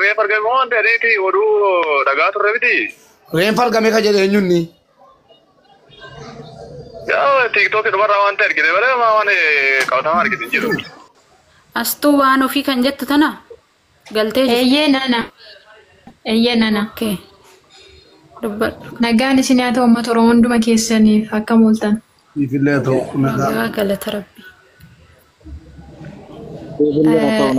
Reeffa argame waan ta'eef oduu dhagaa turre miti. Reeffa argame ka jedhe eenyunni? Yaa tiiktookii dhumarraa waan ta'e argine malee waan qabatamaa argite hin jiru. Astuu waan ofii kan jettu tana galtee jirti. Eeyyee nana. Eeyyee nana. Okay. Dubbadhu. Nagaan isin haa ta'u uummata Oromoo hunduma keessaniif akkam ooltan. Siifillee haa ta'u nagaa. Nagaa galata rabbi.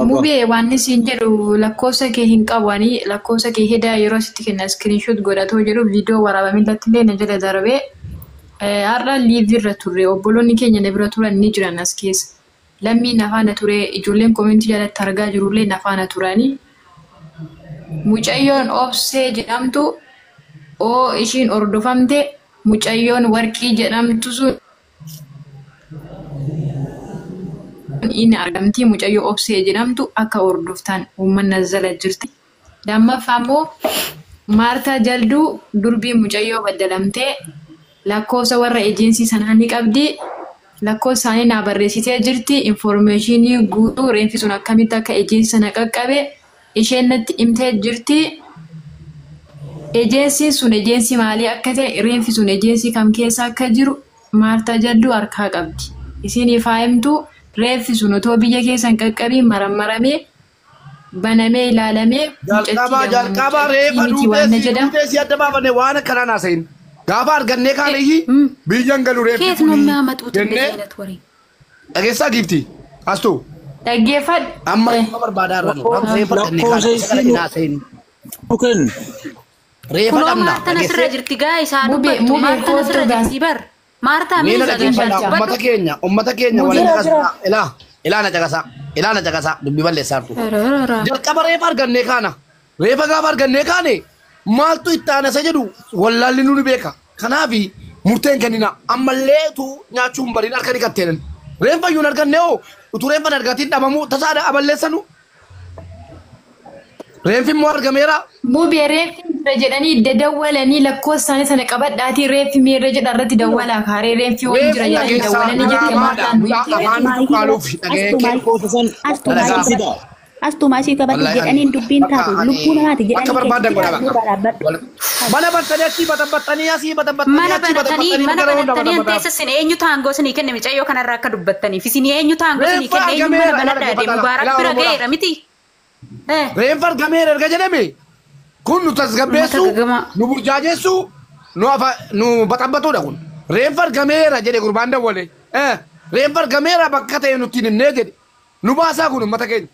Mubee waan isin jedhu lakkoofsa kee hin qabu ani lakkoofsa kee hedaa yeroo sitti kenna iskiriinshoot godhatoo jedhu viidiyoo waraabame irratti illee na jala darbee har'a liivii irra turre obboloonni keenya na bira turan ni jiran as keessa. Lammiin na faana ture ijoolleen koomentii jalatti argaa jirullee na faana turani. Mucayyoon Obsee jedhamtu oo ishiin hordofamte mucayyoon Warqii jedhamtu sun inni argamti mucayyoo Obsee jedhamtu akka hordoftan uummanni as jala jirti. Lammaffaa immoo Maartaa Jalduu durbii mucayyoo baddalamtee lakkoofsa warra eejensii sanaa ni qabdi. Lakkoofsa isaanii naa barreessitee jirti. Infoormeeshinii guutuu reenfi sun akkamitti akka eejensii sana qaqqabe isheen natti himtee jirti. Ejensiin sun ejensii maalii akka ta'e reenfi sun ejensii kam keessa akka jiru Maartaa Jalduu harkaa qabdi. Isiniif haa himtu reeffi sun otoo biyya keessa hin qaqqabiin marammaramee banamee ilaalamee Jalqaba mucattii jalqaba jedhamu reeffa miti duutee waan na si jedhamu. duutee si adda baafannee waan akkanaa naasayin. Gaafa argannee kaan iyyi biyyan galu reeffi ከየት ነው kuni የሚያመጡት እንደዚህ jennee አይነት ወሬ? dhageessaa giifti astuu Dhaggeeffadhu. amma reeffa barbaadaa irra nu reeffa argannee kaan Lakkoofsa isa kana isii naasayin. nu kennu. Reeffa Kunoo dhabna Maartaan asirra dhageessee jirti gaa isaa Mubee dubbattu. mubee Maartaan asirra kootu gaa. jirti bar. Maartaa Mee mee na isa dhaggeeffadhaa dubbadhu. ummata keenya ummata keenya waliin Jira jira. caqasaa ilaa ilaa na caqasaa ilaa na caqasaa dubbii balleessaa jirtu. Jalqaba reefa argannee kaana reefa gaafa argannee kaane maaltu itti aana isa jedhu wallaalli nu ni beeka. Kanaafi murteen kennina ammallee utuu nyaachuu hin bariin harka dhiqatteenan. Reeffa iyyuu hin arganne hoo utuu reeffa hin argatiin dhabamuu tasaadha aballeessanu. Reenfi immoo argameera. Mubee reeffi jira jedhanii dadawwalanii lakkoofsa isaanii sana qabadhaatii reeffi meerra jedha irratti dawwalaa kaaree reeffi hoon jira Reeffi jedhanii dhageessaa dawwalanii jettee diraamaadha. Maartaan Mucaa nutti afaan Maayikii tuqaaluuf qabadhu. dhagee Astuu kee. maayikii Lakkoofsa san astuu Dhalagaa. maayikii fida. qabadhu. Astuu maayikii qabadhu Wallahi ani jedhaniin dubbiin bakka taatu ani lubbuu namaati akka jedhanii barbaadan keessatti godha taatu bakka. dhaabbadhu. Mana bantanii asii batabbattanii asii batabbattanii Mana achi banatanii batabbattanii mana gara hunda banatanii batabbataa. anteessa isin eenyu taangoo isinii kenne mucayyoo kanarraa akka dubbattaniif isin eenyu taangoo isinii Reeffa kenne eenyu mana argameera ilaa banadhaa deemu dhaggeeffadhaa Mubaarak ilaa bira Oromoodha. ga'eera miti. Reeffa argameera erga jedhame kun nu Uummata tasgabbeessuu gagamaa. nu burjaajeessuu nu afa nu baxabbatudha kun. Reeffa argameera jedhe gurbaan dawwale. Reeffa argameera bakka ta'e nutti hin himnee jedhe. Nu baasaa kun uummata keenya.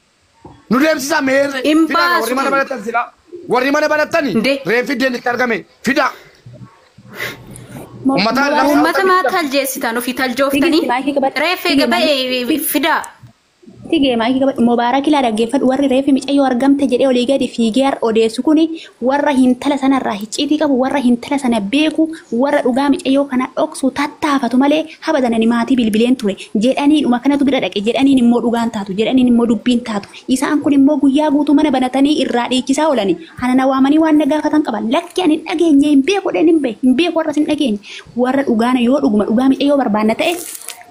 Nu deemsisaa meerre. Hin Fidaa warri baasu. mana banatan silaa. Warri mana banattani Nde. reeffi iddeen itti argame fidaa. Uummata Mubaarak Uummata maa taljeessitan ofii taljooftanii Tigist maayikii qabadhu. reeffee Tigee maayikii gaba'ee fidaa. Tigee maayikii qabadhu. Mubaarak ilaa dhaggeeffadhu warri reeffi micayyoo argamte jedhee olii gadi fiigee har'a odeessu kuni warra hintala sanarraa hicciitii qabu warra hintala sana beeku warra dhugaa micayyoo kana dhoksu tattaafatu malee habadanani maatii bilbileen ture jedhaniin kanatu bira dhaqe jedhaniin immoo dhugaan taatu jedhaniin immoo dubbiin taatu isaan kun immoo guyyaa guutuu mana banatanii irraa dhiichisaa oolani ana na waamanii waan na gaafatan qaban lakki ani hin dhageenye hin beeku dheen hin beeku hin beeku warras hin dhageenye warra dhugaana yoo dhuguma dhugaa micayyoo barbaanna ta'e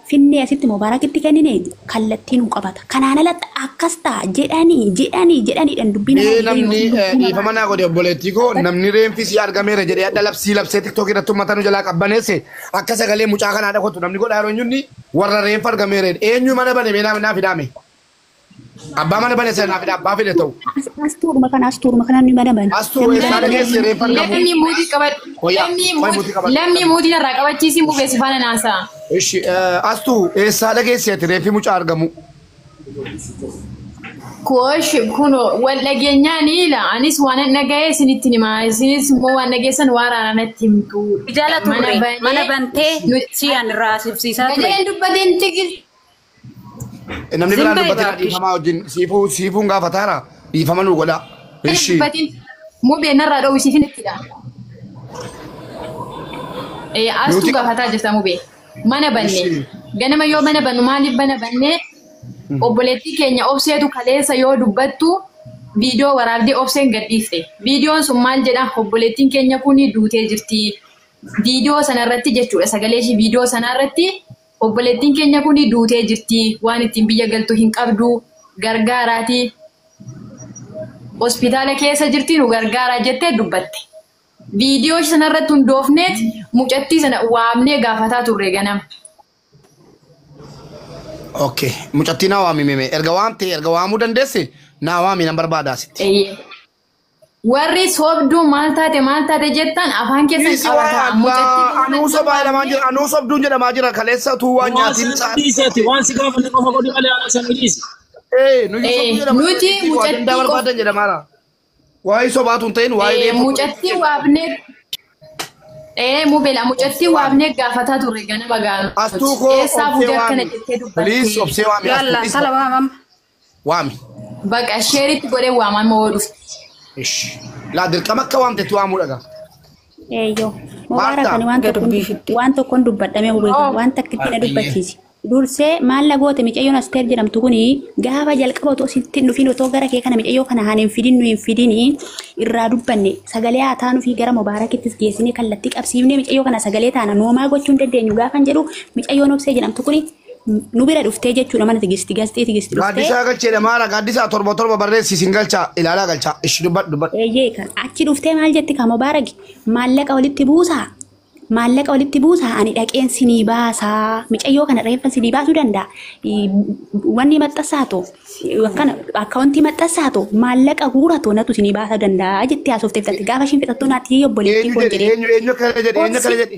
finnee asitti Mubaarakitti kennine kallattii nu qabata. Kanaan alatti akkas ta'a jedhanii jedhanii jedhaniidhaan dubbii Mee namaa namni yookiin lubbuu dhiifama namaa. naa godhe obboleettii koo namni reenfi si argameera jedhee adda labsii labsee tiktookii irratti uummata nu jalaa qabbaneesse akka sagalee mucaa kanaa dhakotu namni godhaa yeroo eenyunni warra reenfa argameera jedhe. Eenyu mana bane mee naa fidaame. Abbaa mana bane sana naa fida abbaa fide ta'u. Astuuruma kana astuuruma kana ni mana bane. Astuu Namni eessaa mana bane. dhageesse reenfa argamu. Lammii muutii qabadhu. Wayyaa qoy muutii qabadhu. Lammii muutii narraa qabachiisi mubee si faana naasa'a. Ishi astuu eessaa dhageesse ati reenfi mucaa argamu. Koosh kun wal dhageenyaan ila anis waan dhaga'e isinitti hima isinis immoo waan dhageessan waan raanatti himtu. Jala turre mana bantee si'an irraa sibsiisaa ture. Galeen dubbateen tigil. Namni biraan Zimba dubbatina ibaakish. dhiifamaa wajjin siifuu siifuun gaafataara dhiifama nuu godha. Ishi. Dubbatiin mubee narraa dhowwi siifinittidha. Astuu Nuti gaafataa jirta mubee. Mana banne. ishi. Ganama yoo mana bannu maaliif mana banne obboleettii keenya obseetu kaleessa yoo dubbattu viidiyoo waraabdee obseen gadhiifte. Viidiyoon sun maal jedha obboleettiin keenya kun duutee jirti. Viidiyoo sanarratti jechuudha sagalee ishii viidiyoo sanarratti obboleettiin keenya kun duutee jirti waan ittiin biyya galtu hin qabdu gargaaraati. Hospitaala keessa jirti nu gargaaraa jettee dubbatte. Viidiyoo sanarratti hundoofneet mucattii sana waamnee gaafataa turre ganama. Okay. Mucattii naa waami meme. Erga waamte erga waamuu dandeesse naa waami nan barbaada asitti. Eeyyee. Warri soobduu maal taate jettan afaan keessan Dhiisi waa'ee qabataa. Allah. Anuu sobaa jedhamaa jira. Anuu sobduun jedhamaa jira. Kaleessa utuu waan nyaatiin Waan dhiiseeti waan si gaafanne qofa godhi malee haala sana dhiisi. Ee nuyi sobduu jedhama. Nuti Waa dandaa mucattii barbaadan jedhamaara. Waa'ee sobaatu hin ta'in waa'ee deemu. Mucattii waamnee mubela mucattii waamnee gaafataa turre ganama gaanu. Astuu koo Eessaa obsee fuutee akkana waami. jettee Please dubbatte. obsee waami. Yalla Astuu tala waamam. waami. Baqa sheeritti godhee waamaan moo dhufte. Ish. Laa dirqama akka waamtetti waamuu dhagaa. Eeyyoo. Mubaarak ani waan Gad tokkoon dubbii fidde. waan tokkoon dubbadhamee hubeeku waan takkitti na dubbachiisi. Dursee maal goote micayyoon Asteer jedhamtu kuni gaafa jalqaba otoo sitti hin dhufin otoo gara kee kana micayyoo kana haan hin fidin nu hin fidini irraa dubbanne sagalee haa taanuu fi gara Mubaarakittis geessinee kallattii qabsiifnee micayyoo kana sagalee taana noomaa gochuu hin dandeenyu gaafan jedhu micayyoon Obsee jedhamtu kuni nu bira dhuftee jechuudha mana tigisti gasxii tigisti dhuftee. Gaaddisaa galcheedha maara gaaddisaa torba torba barreessi sin galchaa ilaalaa galchaa ishi dubbadhu dubbadhu. Eeyyee kan achi dhuftee maal jetti ka Mubaarak maallaqa walitti buusaa maallaqa walitti buusaa ani dhaqeen sinii baasaa micayyoo kana reeffa sinii baasuu danda'a wanni maxxansaatoo akkana akkaawuntii maxxansaatoo maallaqa guuratoo natu sinii baasuu danda'a jettee haasofte fixatte gaafa ishiin fixattuu naatti obboleettii Eenyu koon jedhe jedhee eenyu eenyu akkana jedhe eenyu akkana jedhe.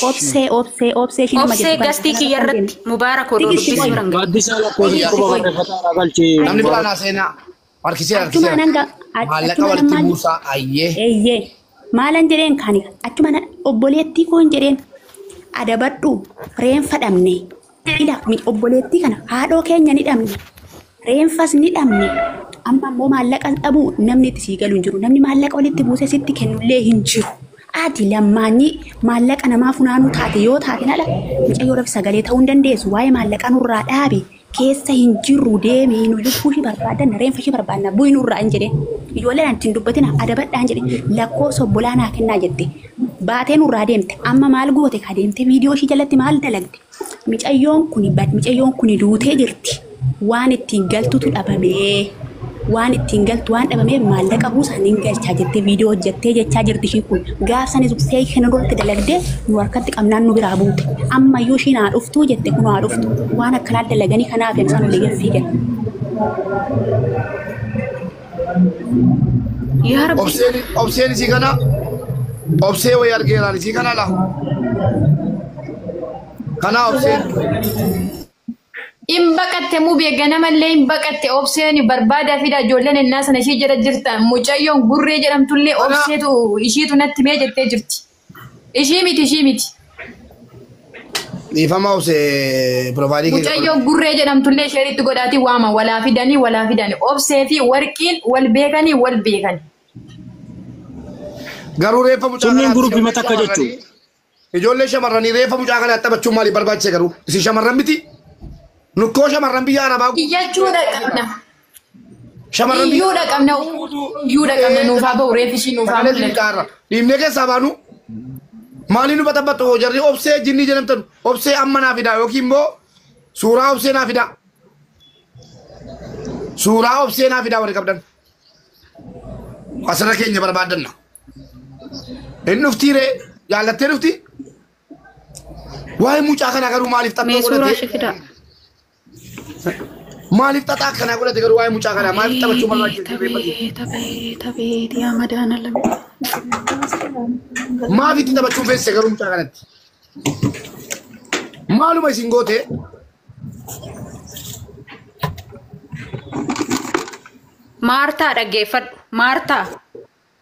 obsee obsee obsee ishiin nama Obsee jettu gastii kiyya irratti Mubaarak odoo Tigisti dubbisuu qoy. danda'a. Gaaddisaa lakkoofsa torba barreeffataa galchee. Namni biraan haaseenaa harkisee Achuma harkisee. nan Maallaqa achuma nan walitti maal buusaa ayyee. Eeyyee maalan jedheen kaani achuma nan obboleettii koon jedheen adabadhu reenfa dhabne ila obboleettii kana haadhoo keenya ni dhabne reenfas ni dhabne amma immoo maallaqa dhabuu namni itti sii galu hin jiru namni maallaqa walitti buusee sitti kennullee hin jiru ati lammaanyi maallaqa namaa funaanuu taate yoo taate nala mucayyoodhaaf sagalee ta'uu hin dandeessu waa'ee maallaqa nurraa dhaabe keessa hin jirru deemee nu lubbuu ishii barbaadanna reenfa ishii barbaadna bu'i nurraa hin jedheen ijoolleen anti hin dubbatina adabadhaan jedhe lakkoofsa obbolaa naa kennaa jette baatee nurraa deemte amma maal goote ka deemte viidiyoo ishii jalatti maal dalagde micayyoon kuni micayyoon kuni duutee jirti waan ittiin galtutu dhabamee waan ittiin galtu waan dhabameef maallaqa buusaan hin galchaa jettee viidiyoo hojjettee jechaa jirti ishiin kun gaafsanis feeki kana duratti dalagdee nu harkatti qabnaan nu biraa buute ammayyuu ishiin haa dhuftuu jette kun haa dhuftu waan akkanaa dalaganii kanaaf isaan olii gad fiigan. Yaa Rabbi. Obseen obseen isii kana obsee wayii argeeraan isii kana laa. Kana obseen. In baqatte mubee ganamallee hin baqatte obseen barbaadaa fida ijoolleen ennaa sana ishii jala jirtan mucayyoon gurree jedhamtullee obseetu ishiitu natti mee jettee jirti. Ishii miti ishii miti. Dhiifama obsee piroofaayilii kee. Mucayyoon gurree jedhamtullee isheeritti godhaati waama walaa fidanii walaa fidanii obsee fi warqiin wal beekanii wal beekanii. Garuu reeffa mucaa Sunniin kanaatti guruppii mata akka shamarranii- Ijoollee shamarranii reeffa mucaa kanaa taphachuun maaliif barbaachise garuu? Isin shamarran miti? Nukkoo shamarran biyya Arabaa Iyyachuudha qabna. shamarran biyya Iyyuudha qabna. Iyyuudha qabna nuufaa bahu reeffi ishii nuufaa Sagalee mul'atu. xixiqqaarra. Dhiibnee keessaa baanu maaliin nu baxabbaxu jarri obsee jinnii jedhamtan obsee amma naa fidaa yookiin immoo suuraa obsee naa fidaa. Suuraa obsee naa fidaa warri qabdan. Asirra keenya barbaadanna. Inni dhuftii ree jaallattee dhufti. Waa'ee mucaa kanaa garuu maaliif Mee xaxaa suuraa godhate? ishee fidaa. Maaliif xaxaa akkanaa godhate garuu waa'ee mucaa kanaa maaliif taphachuu barbaachise? Tabeet tabeet tabeet yaa madaana lama. Maaf itti taphachuu feesse garuu mucaa kanatti? Maaluma isin goote? Maartaa dhaggeeffadhu. Maartaa.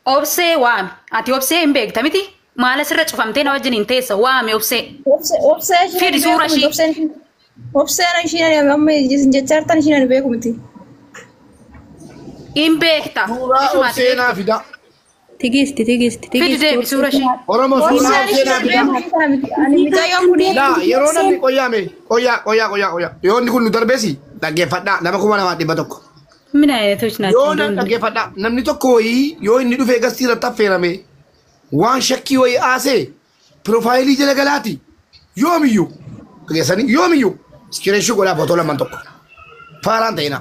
Obsee waami. Ati obsee hin beekta miti? Maal asirra cufamtee na wajjin hin teessa? Waami obsee. Obsee isheen Fidi suura beeku miti. ishii. Obseen obseen isheen amma isin jechaa jirtan isheen ani beeku miti. Hin beekta. Suuraa Isuma ati obsee naa fidaa. Tigisti tigisti Fidi tigisti. deebi suura ishii. Oromoo suuraa Obseen obsee naa isheen fidaa. beeku kana miti. Ani mucayyoon kun Laa yeroo namni qoyyaame qoyyaa qoyyaa qoyyaa qoyyaa yoo inni kun nu darbeesi dhaggeeffadhaa nama 2100. Mina ayinatoች ናቸው Yoo nan dhaggeeffadhaa namni tokko wayii yoo inni dhufee gastii irratti affeerame waan shakkii wayii haasee piroofaayilii jala galaati yoomiyyuu dhageessanii yoomiyyuu iskiriinshii godhaa footoo lamaan tokko faaraan ta'ina.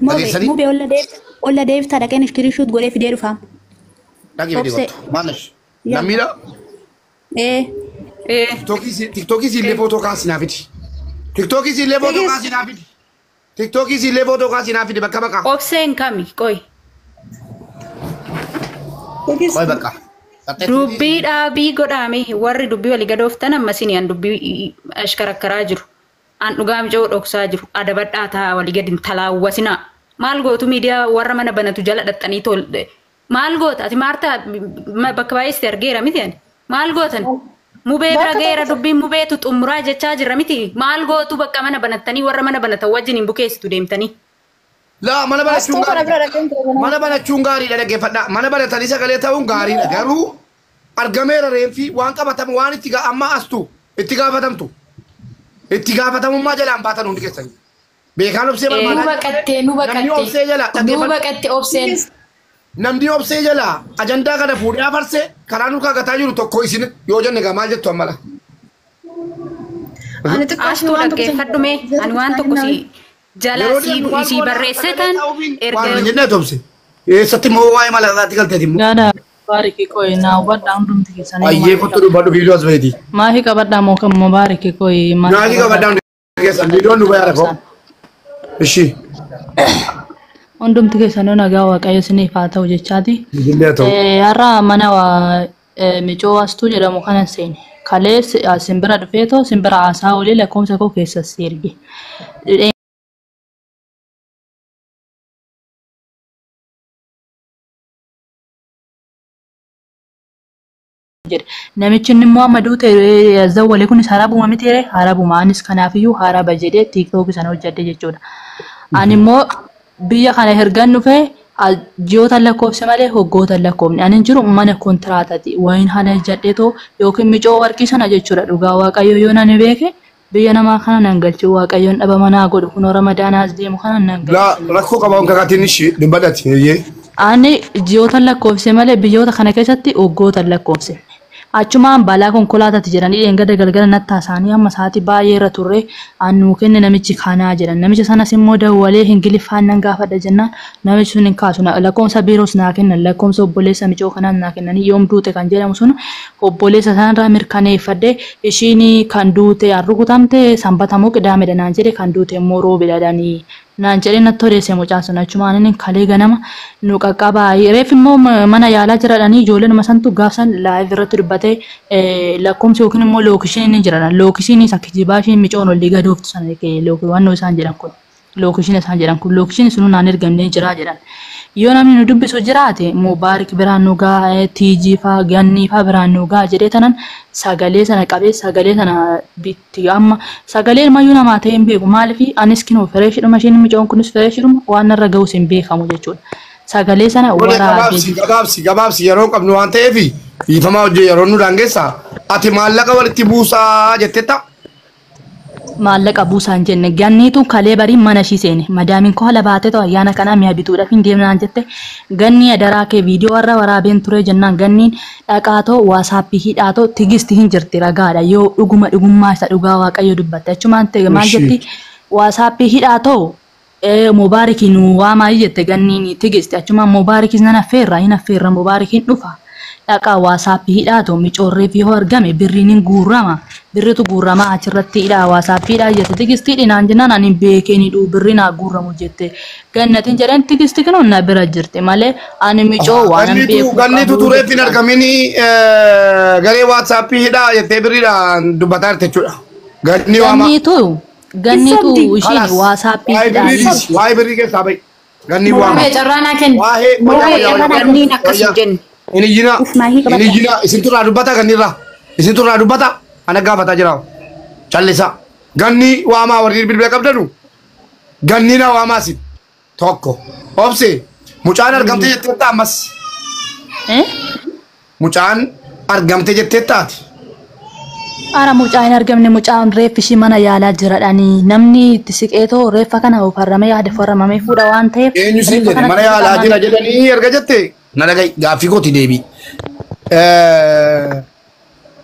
Dhageessanii Mubee olla deemte. Olla deebiftaa dhaqeen iskiriishuut godhee fidee dhufaam. Dhaqii fidee Obsee. kottu. Maal Yaa. Lammiidha. Ee. Ee. Tiktookii siillee footoo kaasii naa fidi. Tiktookii siillee footoo kaasii naa fidi. Tiktookii siillee footoo kaasii naa fidi bakka bakka. Obseen kami qoy. Qoy bakka. Dubbii dhaabii godhaame warri dubbii walii gadooftan ammasin an dubbii ashkarakkaraa jiru. An dhugaa micoo dhoksaa jiru. Adabadhaa ta'a walii gadi hin talaawwasinaa. Maal gootu miidiyaa warra mana banatu jala dhaxxanii tol. Maal goota ati maartaa bakka baay'eesti argeera miti ani. Maal gootan? Mubee bira geera dubbiin mubeetu xumuraa jechaa jirra miti. Maal gootu bakka mana banattanii warra mana banatan wajjin hin bukeessitu deemtanii. Laa mana banachuun Astuu kana bira gaariidha. dhaqeen ture. Mana banachuun gaariidha dhaggeeffadhaa. Mana banatanii sagalee ta'uun gaariidha. Garuu argameera reenfi waan qabatamu waan itti amma astu itti gaafatamtu. Itti gaafatamummaa jalaan baatan hundi keessan. Beekaan obsee Nu barbaadaa. baqattee nu Namni obsee jala baqattee. Nu dhaggeeffadhu. baqattee obseen. Namni obsee jala ajandaa kana fuudhee afarsee karaa nu kaagataa jiru tokko isin yoo jenne gaa maal jettu ammala. Ani xiqqoo ishee Astuu waan tokko dhaggeeffadhu mee ani waan tokko si jala Yeroo si deemnu maal si goona? barreesse tan Waan erga hin jenne obse. Eessatti immoo waa'ee malaqaatti galteeti immoo. Gaada mubaariki koyi naa hubadhaa hundumti keessanii. Ayyee kottu dubbadhu viidiyoo as baheeti. Maahii qabadhaa moo kan mubaariki koyi Naagi qabadhaa hundi keessan viidiyoon nu bayaa rakoo. Ishii. Hundumti keessanuu nagaa waaqayyo isiniif haa ta'u jechaati. Isillee haa ta'u. Har'a mana micoo astuu jedhamu kana seene. Kalee simbira dhufeetoo simbira haasaa olee lakkoofsa koo keessas erge. Jedhe. Namichi inni immoo amma duute zawwalee kunis harabuma miti ree harabuma anis kanaafiyyuu haraba jedhee tiiktookii sana hojjedhe jechuudha. Ani immoo biyya kana ergan dhufee ji'oota lakkoofse malee hoggoota lakkoofne ani jiru mana kontiraatati wayin haala jedheetoo yookiin micoo warqii sana jechuudha dhugaa waaqayyo yoo nani beeke biyya namaa kana nan galchu waaqayyoon dhaba manaa godhu kunoo ramadaanaas deemu kana nan galchu. Laa rakkoo qaba onka kaatiin ishii dubbadhati. Eeyyee. Ani ji'oota lakkoofse malee biyyoota kana keessatti waggoota lakkoofse. Achumaan balaa konkolaataati jedhanii dheengadda galgala natti haasa'anii amma sa'aatii baay'ee irra turre annuu kenne namichi kanaa jedhan. Namicha sanas immoo dawwalee Ingiliffaan nan gaafadha jennaan namichi sun hin kaasu. Lakkoofsa biiroos naa kennan lakkoofsa obboleessa micoo kanaas naa kennanii yoom duute kan jedhamu sun obboleessa sanarraa mirkaneeffadhe ishiin kan duute an rukutamte sanbata moo qidaamedha naan jedhe kan duute immoo roobidha naan jedhee natti odeesse mucaan sun achumaan inni kalee ganama nu qaqqabaa reef immoo mana yaalaa jiradhanii ijoolleen santu gaafsan live irratti dubbatee lakkoomsi yookiin immoo lookishiin ni jiradha lookishiin isa kijibaa ishiin micoon olii gadooftu sana waannoo isaan jedhan kun lookishiin isaan jedhan kun lookishiin sunuu naan ergamnee jira jedhan yoo namni nu dubbisu jiraate mubaarik biraan nu gaa tiijii faa gannii faa biraan nu gaa jedhee tanan sagalee sana qabee sagalee sana bitti amma sagalee mayyuu namaa ta'e hin beeku maaliif anis kinoo fireeshidhuma isheen micoon kunis fireeshidhuma waan narra ga'us hin beekamu jechuudha. Sagalee sana Olee waraabee gabaabsi gabaabsi gabaabsi yeroo qabnu waan ta'eef dhiifamaa hojii yeroo nu daangeessa ati maallaqa walitti buusaa jettetta. Maallaqa buusaan jenne ganniitu kalee barii mana ishii seene madaamiin koo haala baatee ta'u ayyaana kanaa mi'a bituudhaaf hin deemnaan jette ganni adaraa kee viidiyoo warra waraabeen ture jennaan ganniin dhaqaatoo waasaappii hidhaatoo tigisti hin jirti ragaadha yoo dhuguma dhugummaa isa dhugaa waaqayyo dubbatte achumaan ta'e maal jetti waasaappii hidhaatoo mubaarikii nu waamaa jette ganniin tigisti achumaan mubaarikis nan affeerra hin affeerra mubaarikiin dhufa. Dhaqaa waasaappii hidhaatu micoorreef yoo argame birriin hin guurrama birritu guurrama achirratti hidhaa waasaappii hidhaa jette tigistii dhinaan jennaan ani beekeen hidhuu birri naa guurramu jette gannatiin jedhan tigisti kunoo na bira jirti malee ani micoo waan an beeku Ganniitu qabu tureef hin argamin garee waatsaappii hidhaa jettee birriidhaan dubbataa jirti jechuudha. Ganni waama. Ganniitu ganniitu ishiin Kalaas. waasaappii Waa'ee hidhaa birrii dhiisi. Waa'ee birrii keessaa bahi. Ganni waama. Mubee carraa naa kenni. Waa'ee Mubee ganniin akkas hin jenne. Hin iyyinaa. Uf, maahii Hin qabadha. iyyinaa. Isin turraa dubbata gannirraa. Isin turraa dubbata. Ana gaafataa jira. Callisa. Ganni waamaa warri bilbila qabdanu. Ganni na waamaa isin. Tokko. Obse. Mucaan argamte jetteetta ammas. Mucaan argamte jetteettaati. Ara mucaa hin argamne mucaan reeffi ishii mana yaalaa jiradhanii namni itti siqeetoo reeffa kana farramee yaada farramamee fuudha waan ta'eef. Eenyu siin reeffa jedhe kana mana yaalaa jira jedhanii erga jette na dhaga'i gaaffii kooti deebii.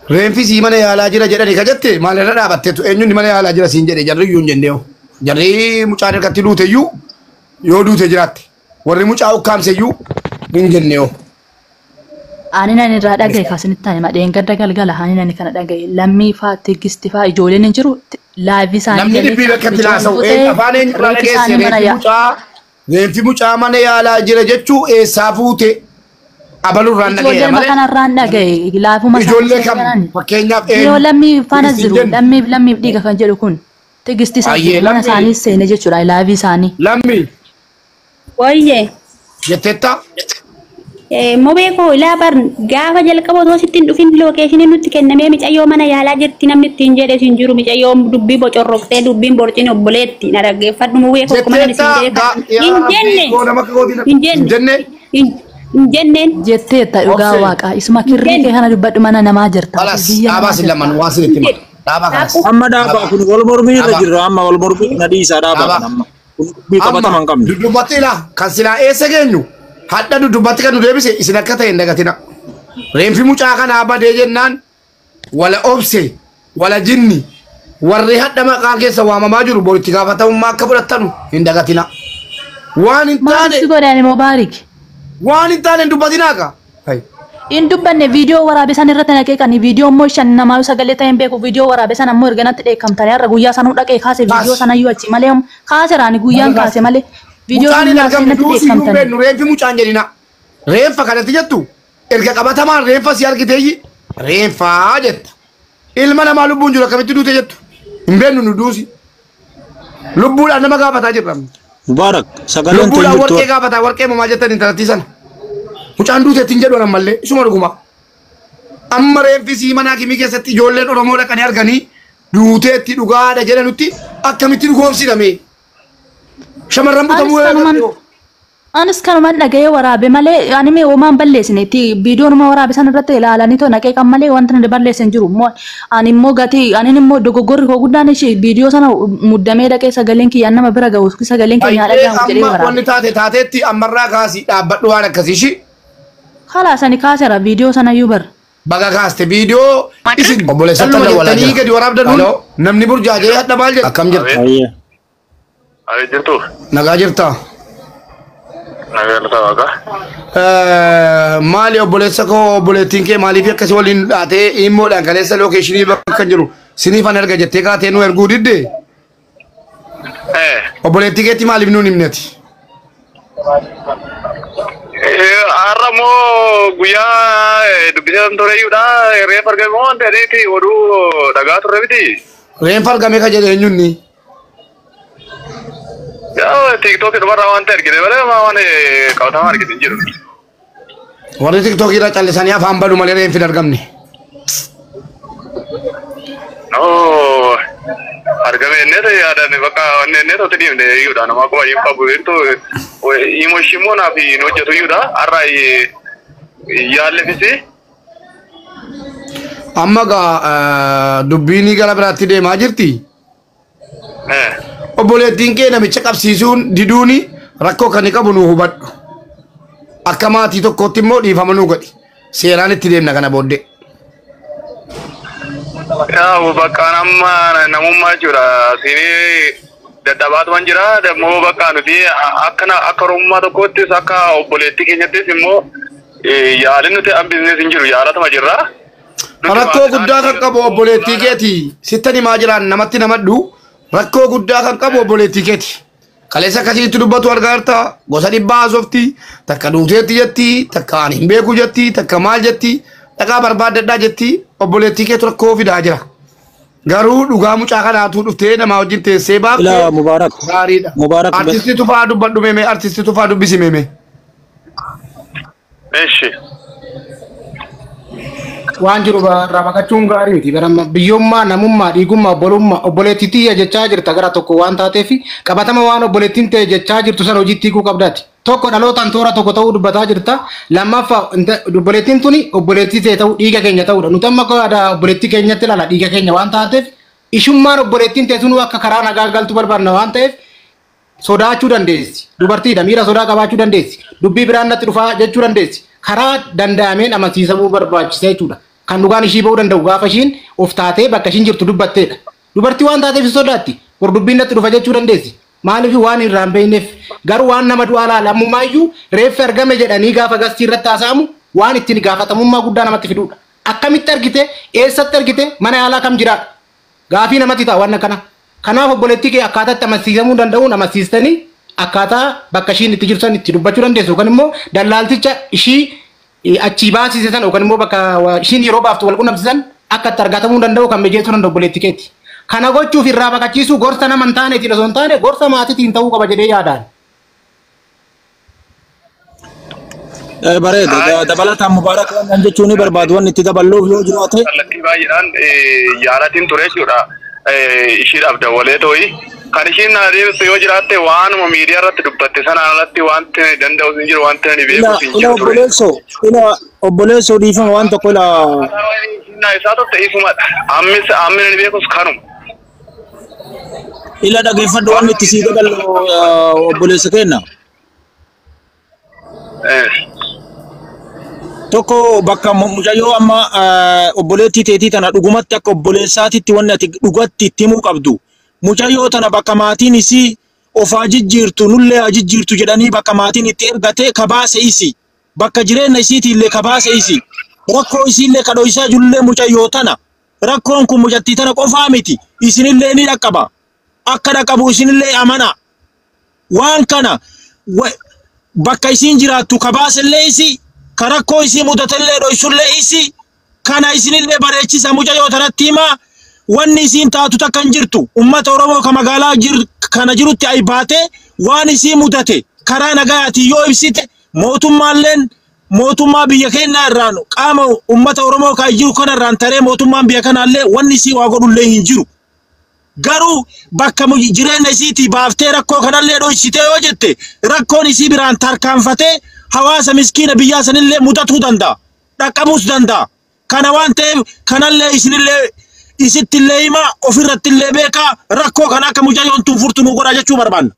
Reenfi sii mana yaalaa jira jedhanii ka jette maalirra dhaabatteetu eenyuun mana yaalaa jira siin jedhe jarri iyyuu hin jennee jarri mucaan ergatti duute iyyuu yoo duute jiraatte. Warri mucaa ukkaamseyyuu hin jenne yoo. Ani nan irraa dhagaye kaasinitti ani madheen gadda galgala ani nan kana dhagaye lammii faa tigisti faa ijoolleen hin jiru laayivii isaanii Namni dhibbii bakka itti haasa'u afaan eenyurraa dhageesse reeffi mucaa mana yaalaa jira jechuu eessaa fuute abalurraan dhagaye Ijoollee malee. kanarraan dhagaye laafuma Ijoollee kam fakkeenyaaf Yoo lammii faana jiru lammiif lammiif dhiiga kan jedhu kun tigisti isaanii mana isaanii seene jechuudha laayivii isaanii. Lammii. Wayye. Jetteetta. Mobee koo ilaa bar gaafa jalqaba otoo sitti hin dhufin lookeeshinii nutti kennamee micayyoo mana yaalaa jirti namni ittiin jedhe sin jiru micayyoo dubbii bocorroqtee dubbiin borcin obboleetti na dhaggeeffadhu mobee koo akkuma nan isin jedhe hin jenne hin jenne hin jenneen. Jetteetta dhugaa waaqaa isuma kirrii kee kana dubbadhu mana namaa jirta. Kalas dhaabaa sin lamaan waan sin itti hima. Dhaabaa kanas. Amma dhaabaa kun wal mormii irra jirra amma wal mormii na dhiisaa dhaabaa kan amma. Dubbii qabataman Amma qabne. duddubbatti ilaa kan silaa eessa geenyu hadha duddubbatti kan nu deebise isin akka ta'e hin dagatina. Reenfi mucaa kanaa badee jennaan wala obse wala jinni warri hadha maqaa keessa waamamaa jiru boritti gaafatamummaa akka fudhattanu hin dagatina. Waan hin taane. Maal si godhe ani Mubaarik? Waan hin taane hin dubbatinaa ka. In dubbanne viidiyoo waraabee san irratti naqee kan viidiyoo immoo shan namaa sagalee ta'een beeku viidiyoo waraabee san ammoo erga natti dheekkamtanii har'a guyyaa sanuu dhaqee kaase viidiyoo sanayyuu achi malee kaaseraan guyyaan kaase malee viidiyoo Mucaan hin sanuu argamne natti duusi iyyuu dheekkamtanii. beennu reenfi mucaan jedhina. Reenfa kanatti jettu erga qabatamaan reenfa si argiteeyyi reenfaa jetta. Ilma namaa lubbuun jiru akkamitti duute jettu hin beennu nu duusi. Lubbuudhaan nama gaafataa jirra. Mubaarak sagaleen Lubbuudhaan teenyuttu warqee gaafataa warqee mamaa jettan intalattii sana. Mucaan duute ittiin jedhu ammallee isuma dhuguma. Amma reenfi sii mana hakimii keessatti ijoolleen Oromoo dhaqanii arganii duuteetti dhugaadha jedhanutti akkamitti dhugoomsidhame. Shamarran butamuu Anis Anis kanumaan dhaga'ee waraabe malee ani mee homaan balleessine itti viidiyoonuma waraabe san irratti ilaalanii too naqee kan malee wanta nuti balleessan jiru immoo ani immoo gatii ani immoo dogoggorri koo guddaan ishee viidiyoo sana muddamee dhaqee sagaleen kiyyaan nama bira gahu sagaleen keenya dhaga'amu jedhee Amma waraabe. wanni taate taateetti ammarraa kaasii dhaabbadhu waan akkasii ishii. Kalaas ani kaaseera viidiyoo sanayyuu bara. Baga kaaste viidiyoo isin obboleessatti jettanii gadi waraabdan namni burjaajee hadha maal jedha. Akkam jirta? Ani jirtu. Nagaa jirtaa? Nagaa lafa waaqa. Maali obboleessa koo obboleettiin kee maaliif akkasii waliin dhaatee immoodhaan kaleessa lookeeshinii bakka jiru siniif an erga jettee kaatee nu erguu didde? Obboleettii keetti maaliif nuun himneti? Har'a immoo guyyaa dubbisee tureyyuudha. Reeffa argame moo wanta jedheeti oduu dhagaa turre miti. Reenfa argame ka jedhe eenyunni? Yaa tiiktookii dhumarraa wanta argine malee waan qabatamaa argine hin jiru. Warri tiktookii irra callisanii afaan badu malee reenfi hin argamne. No argame inni yaadan bakka wanni inni totti dhiibne iyyuudha nama akkuma hin qabu hedduu imoshimoo naaf hin hojjetu iyyuudha har'a yaallefisi. Amma gaa dubbiin gara biraatti deemaa jirti. Obboleettiin kee namicha qabsiisuun diduuni rakkoo kan qabu nu hubadhu. Akka maatii tokkootti immoo dhiifama nu godhi. Seeraan itti deemna kana booddee. Yaa bakka amma namummaa jechuudha. Siinii dadhabaatuman jira. Dammoo bakka nuti akka akka Oromummaa tokkoottis akka obboleettii keenyattis immoo yaalin nuti hambisnes hin jiru yaalatuma jirra. Rakkoo guddaa kan qabu obboleettii keeti. Sittan himaa jiraan namatti namadhu. Rakkoo guddaa kan qabu obboleettii keeti. Kaleessa akkasitti dubbatu argaa jirta. Gosa dhibbaa haasofti. Takka duuteetti jetti. Takka ani hin beeku jetti. Takka maal jetti. Dhaqaa barbaaddadhaa jetti. Obboleettii keetu rakkoo fidaa jira. Garuu dhugaa mucaa kanaatu dhuftee namaa wajjin teessee Ilaa baaftee Mubaarak. gaariidha. Mubaarak. Artistii Tufaa dubbadhu meeme. Artistii Tufaa dubbisi meeme. Eshi. Waan jiru irraa baqachuun gaarii miti. Bara biyyummaa, namummaa, dhiigummaa, obbolummaa, obboleettii tiyya jechaa jirta gara tokko waan taateef qabatama waan obboleettiin ta'e jechaa jirtu sana hojiitti hiikuu qabdaati. Tokko dhalootaan toora tokko ta'uu dubbataa jirta. Lammaffaa obboleettiin tuni obboleettii ta'e ta'uu dhiiga keenya ta'uudha. Nuti amma akka aadaa obboleettii keenyatti ilaala dhiiga keenya waan taateef ishummaan obboleettiin ta'e sunuu akka karaa nagaa galtu barbaadna waan ta'eef sodaachuu dandeessi. Dubartiidha miira sodaa qabaachuu dandeessi. Dubbii biraan natti dhufaa jechuu dandeessi. Karaa danda'ameen amansiisamuu barbaachisa jechuudha. Kan dhugaan ishii ba'uu danda'u gaafa ishiin of taatee bakka ishiin jirtu dubbatteedha. Dubartii waan taateef hin sodaatti. Hor dubbiin natti dhufa jechuu dandeessi. Maaliif waan irraa hin beekneef garuu waan nama du'aa laala ammumaayyuu reeffi argame jedhanii gaafa gastii irratti haasa'amu waan ittiin gaafatamummaa guddaa namatti fiduudha. Akkamitti argite eessatti argite mana yaalaa kam jiraadha? Gaafii namatti ta'a waan akkana. Kanaaf obboleettii kee akkaataa itti amansiisamuu danda'uun amansiistanii akkaataa bakka ishiin itti jirtu san itti dubbachuu dandeessu yookaan immoo dallaalticha ishii achii baasise san yookaan immoo bakka ishiin yeroo baaftu wal qunnamsiisan akka itti argatamuu danda'u kan mijeessuu danda'u obboleettii keeti. Kana gochuuf irraa baqachiisuu gorsa nama hin taaneetiin osoo hin taane gorsa maatiitiin ta'uu qaba jedhee yaadaan. Bareeda. Dabalataan Mubaarak waan jechuun ni barbaadu wanni itti daballuuf yoo jiraate. Kallattii baay'eedhaan yaalatiin ture jechuudha. Ishiidhaaf dawwalee tooyi. Kan ishiin na deebistu yoo jiraatte waanuma miidiyaa irratti dubbatte sanaan alatti wanti danda'u hin jiru wanti ani beekus hin Ila jiru ture. obboleessoo ila obboleessoo dhiifama waan tokko ila Na isaa turte isumadha. Ammis ammi ani beekus kanuma. ila dhageeffadhu waan itti sii daballu obboleessa kenna. Tokko bakka mucayyoo amma obboleettii teetii tana dhugumatti akka obboleessaatitti wanni ati dhugatti itti himuu qabdu. Mucayyoo tana bakka maatiin isii ofaa jijjiirtu nullee haa jijjiirtu jedhanii bakka maatiin itti ergate kabaase isii. Bakka jireenya isiitiillee kabaase isii. Rakkoo isiillee kadhoysaa jirullee mucayyoo tana. Rakkoon kun mucattii tana qofaa miti. Isinillee ni dhaqqaba. Akka dhaqqabu isinillee amana. Waan kana bakka isiin jiraattu kabaasellee isii. Ka rakkoo isii mudatellee dhoysullee isii. Kana isinillee bareechisa mucayyoo tanatti himaa. Wanni isiin taatu takka hin jirtu. Uummata Oromoo ka magaalaa kana jirutti ay baatee waan isii mudate karaa nagayaatiin yoo ibsite mootummaalleen mootummaa biyya keenyaa irraan qaama uummata Oromoo kan jiru kana irraan taree mootummaan biyya kanaallee wanni isii waa godhullee hin jiru. Garuu bakka jireenya isiitii baaftee rakkoo kanallee dhoysitee yoo jette rakkoon isii biraan tarkaanfatee hawaasa miskiina biyyaa sanillee mudatuu danda'a. Dhaqqabuus danda'a. Kana waan ta'eef kanallee isinillee isittillee himaa ofirrattillee beekaa rakkoo kana akka mucayyoon tun furtu nu godhaa jechuu barbaanna.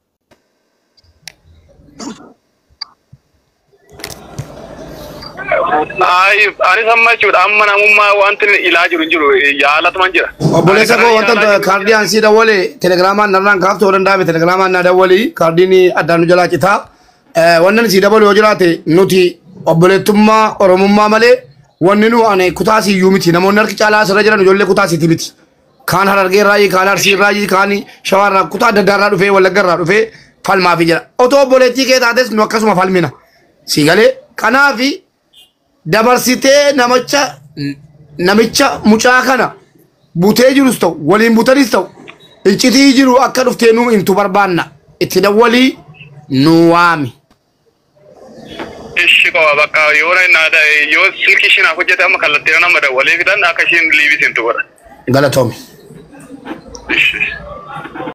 Anis amma jechuudha amma namummaa wanti ilaa jiru hin jiru yaalatuman jira. Obboleessa koo wanta kaardii ansii dawwale telegiraamaan narraan kaaftuu danda'ame telegiraamaan na dawwali kaardiin addaan nu jalaa citaa. Wannan sii dabalu yoo jiraate nuti obboleettummaa Oromummaa malee wanni nu ani kutaa siyyuu miti namoonni harki caalaa asirra jiran ijoollee kutaa siiti miti. Kaan Harargee irraa, kaan Arsii irraa, kaan Shawaa irraa, kutaa adda addaa irraa dhufee Wallagga irraa dhufee falmaafi jira. Otoo obboleettii kee taates nu akkasuma falmina. Sii galee kanaafi dabarsitee namicha mucaa kana butee jirus ta'u waliin butanis ta'u iccitii jiru akka dhuftee nu himtu barbaanna. Itti dawwalii nu waami. Ishi qofa bakka yoo yoo silkii isheen hojjete amma kallattii nama dawwalee fidan akka isheen liibisintu godha. Galatoomi.